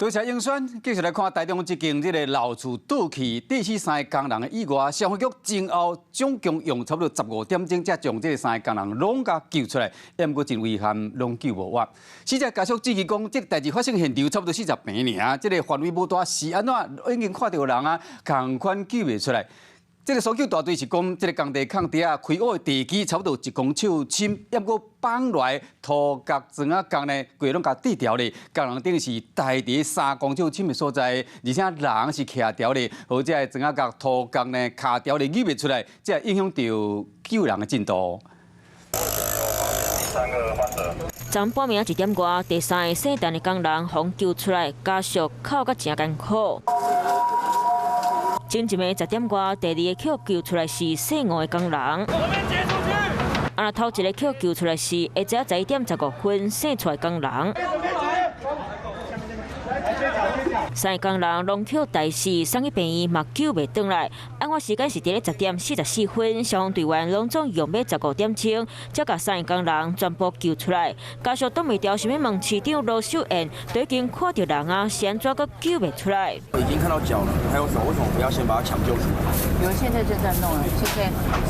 多謝英選，繼續來看台中這間這个老厝倒去，跌死三个工人的意外，消防局前後總共用差不多15點鐘，才將這三个工人攏共救出來，毋過真遺憾，攏救無活。死者家屬質疑講，這个代誌發生現場差不多40坪爾，這个範圍無大，是按怎已經看著人啊，仝款救袂出來。這个搜救大隊是講，這个工地空地啊，開挖的地基差不多1公尺深，毋過放落來塗角磚仔工呢，規攏共跌牢咧。工人等於是待佇3公尺深的所在，而且人是徛牢咧，予這个磚仔角塗角呢卡牢咧，扭袂出來，這會影響著救人的進度。昨半暝1點外，第三个姓陳的工人予救出來，家屬哭甲誠艱苦。前一暝10點外，第二个予救出來是姓吳的工人。啊，頭一个予救出來是下晝11點15分姓蔡的工人。三个工人攏予刣死，送去病院嘛救袂轉來。案發時間是佇咧10點44分，消防隊員攏總用欲15點鐘，才共三个工人全部救出來。家屬擋袂牢，想欲問市長盧秀燕，都已經看著人啊，是按怎閣救袂出來？已經看到腳了，還有手，為什麼不要先把他搶救出來？有，現在正在弄啊，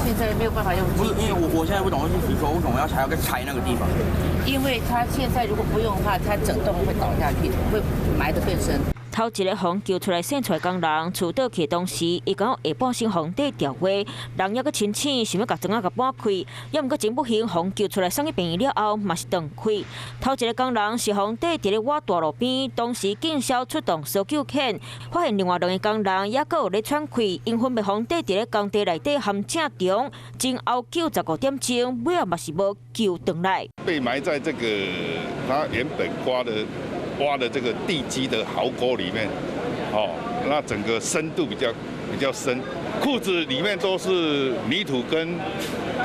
現在沒有辦法用。不是，因為我現在不懂，就是說為什麼要還要再拆那個地方？因為他現在如果不用的話，他整棟會倒下去，會埋得更深。頭一个予救出來姓蔡工人，厝倒去當時，伊講下半身予硩牢花，人猶閣清醒，想欲共磚仔共搬開，猶毋過真不幸，予救出來送去病院了後，嘛是斷氣。頭一个工人是予硩佇咧挖大路邊，當時警消出動搜救犬，發現另外兩个工人猶閣有咧喘氣，𪜶分別予硩佇咧工地內底陷阱中，前後救15點鐘，尾仔嘛是無救轉來。被埋在這個他原本挖的這個地基的壕溝裡面，哦，那整個深度比較深，褲子裡面都是泥土跟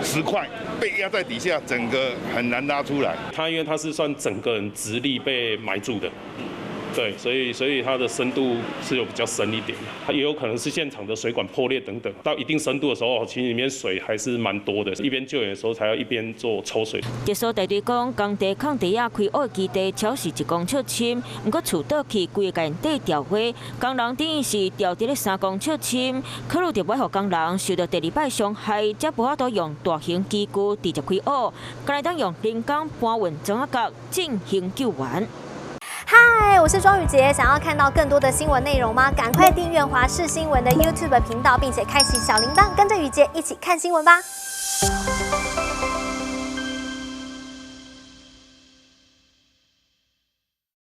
石塊，被壓在底下，整個很難拉出來。他因為他是算整個人直立被埋住的，對，所以它的深度是有比較深一點，它也有可能是現場的水管破裂等等，到一定深度的時候，其實裡面水還是蠻多的，一邊救援的時候才要一邊做抽水。特搜大隊講，工地空地仔開挖基地超是1公尺深，毋過厝倒去規个共硩牢花，工人等於是牢佇咧3公尺深，考慮著欲予工人受著第二擺傷害，才無法度用大型機具直接開挖，干焦會當用人工搬運磚仔角進行救援。嗨，我是莊宇傑，想要看到更多的新聞內容嗎？趕快訂閱華視新聞的 YouTube 頻道，並且開啟小鈴鐺，跟着宇傑一起看新聞吧。